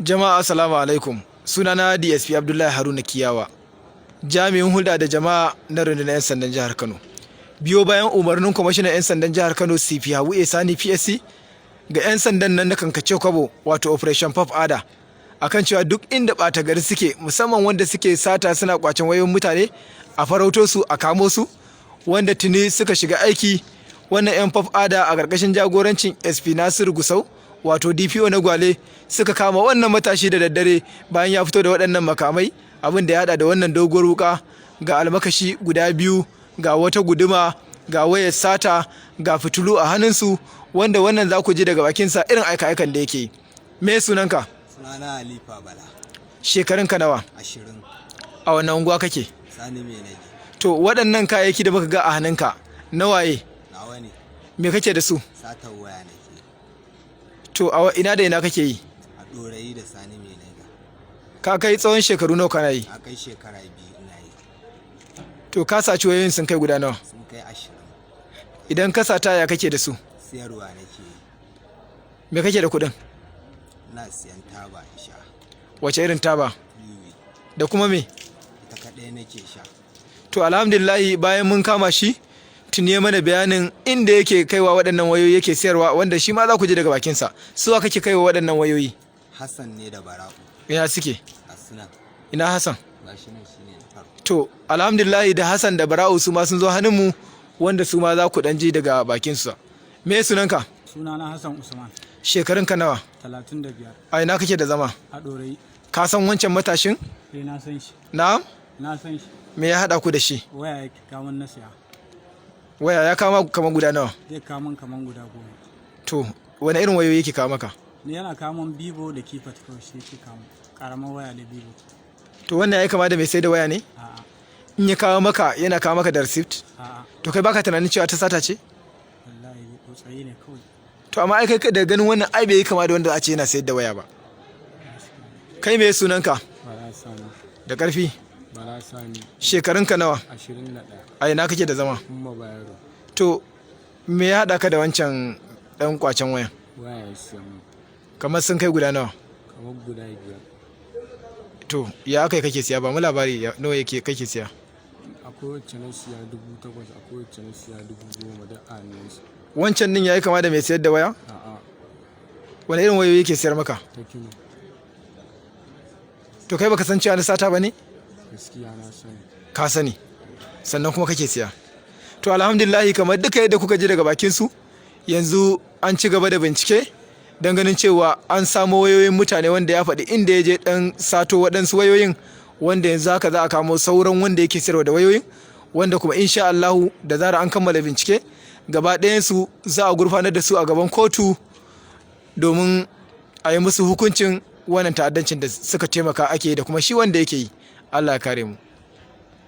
Jama'a, assalamu alaikum. Sunana DSP Abdullahi Haruna Kiyawa, jami'in hulɗa da jama'a na rundunar 'yan sandan jihar Kano. Biyo bayan umarnin kwamishinan 'yan sandan jihar Kano, CP Habu A Sani PSC, ga 'yan sandan nan na kankace kwabo, wato Operation Puff Adder, akan cewa duk inda ɓata gari suke, musamman wanda suke sata suna kwacen wayoyin mutane, a farauto su a kamo su, wanda tuni suka shiga aiki. Wannan 'yan Puff Adder a ƙarƙashin jagorancin SP Nasiru Gusau, wato DPO na Gwale, suka kama wannan matashi da daddare bayan ya fito da waɗannan makamai, abin da ya hada da wannan doguwar wuka, ga almakashi guda biyu, ga wata guduma, ga wayar sata, ga fitilu a hannunsu, wanda wannan za ku ji daga bakinsa irin aika-aikan da yake yi. Me sunanka? Sunana Halifa Bala. Shekarunka nawa? 20. A wannan unguwa kake? Sani Mai Nage. To, waɗannan kayayyaki da muka ga a hannunka na waye? Nawa ne. Me kake da su? Satar waya nake. To, a ina da ina kake yi? A Ɗorayi da Sani Mai Nage. Ka kai tsawon shekaru nawa kana yi? A kai shekara 2 ina yi. To, ka saci wayoyin sun kai guda nawa? Sun kai 20. Idan ka sata, ya kake da su? Siyarwa nake yi. Me kake da kuɗin? Ina siyan taba in sha. Wace irin taba? Wiwi. Da kuma me? Ita kaɗai nake sha. To, alhamdulillahi, bayan mun kama shi, tuni ya mana bayanin inda yake kaiwa waɗannan wayoyi yake siyarwa, wanda shi ma za ku ji daga bakinsa. Su wa kake kaiwa waɗannan wayoyi? Hassan ne da Bara'u. Ina suke? A suna. Ina Hassan? Ga shi nan, shi ne na farko. To, alhamdulillahi, da Hassan da Bara'u su ma sun zo hannunmu, wanda su ma za ku ɗan ji daga bakinsu. Me sunanka? Sunana Hassan Usman. Shekarunka nawa? 35. A ina kake da zama? A Ɗorayi. Ka san wancan matashin? Sai na san shi. Na'am? Na san shi. Me ya haɗa ku da shi? Waya ya kawo na siya. Waya ya kama kamar guda nawa? Zai kawo min kaman guda 10. To, wani irin wayoyi yake kawo maka? Ni yana kawo min Vivo da keypad kawai shi yake kawo. Karamar waya da Vivo. To, wannan ya kama da mai sai da waya ne? A'a. In ya kawo maka, yana kawo maka da receipt? A'a. To, kai baka tunanin cewa ta sata ce? Wallahi tsautsayi ne kawai. To, amma ai kai da ganin wannan, ai bai yi kama da wanda za a ce yana sayar da waya ba. Kai, me sunanka? Bala Sani. Da ƙarfi. Bala Sani. Shekarunka nawa? 21. A ina kake da zama? Umma Bayero. To, me ya haɗa ka da wancan ɗan kwacen wayan? Waya ya siya mu. Kamar sun kai guda nawa? Kamar guda biyar. To, ya aka yi kake siya? Ba mu labari, nawa yake kake siya? Akwai wacce na siya 8,000, akwai wacce na siya 10,000 da a hannunsa. Wancan din yayi kama da mai sayar da waya? A'a. Wani irin wayoyi yake sayar maka? Tecno. To, kai baka san cewa na sata ba ne? Gaskiya na sani. Ka sani, sannan kuma kake siya. To, alhamdulillahi, kamar duka yadda kuka ji daga bakin su, yanzu an ci gaba da bincike don ganin cewa an samo wayoyin mutane wanda ya faɗi inda ya je ɗan sato waɗansu wayoyin, wanda yanzu haka za a kamo sauran wanda yake sayarwa da wayoyin, wanda kuma insha Allahu da zarar an kammala bincike gaba ɗayansu za a gurfanar da su a gaban kotu domin a yi musu hukuncin wannan ta'addancin da suka taimaka ake yi da kuma shi wanda yake yi. Allah ya kare mu.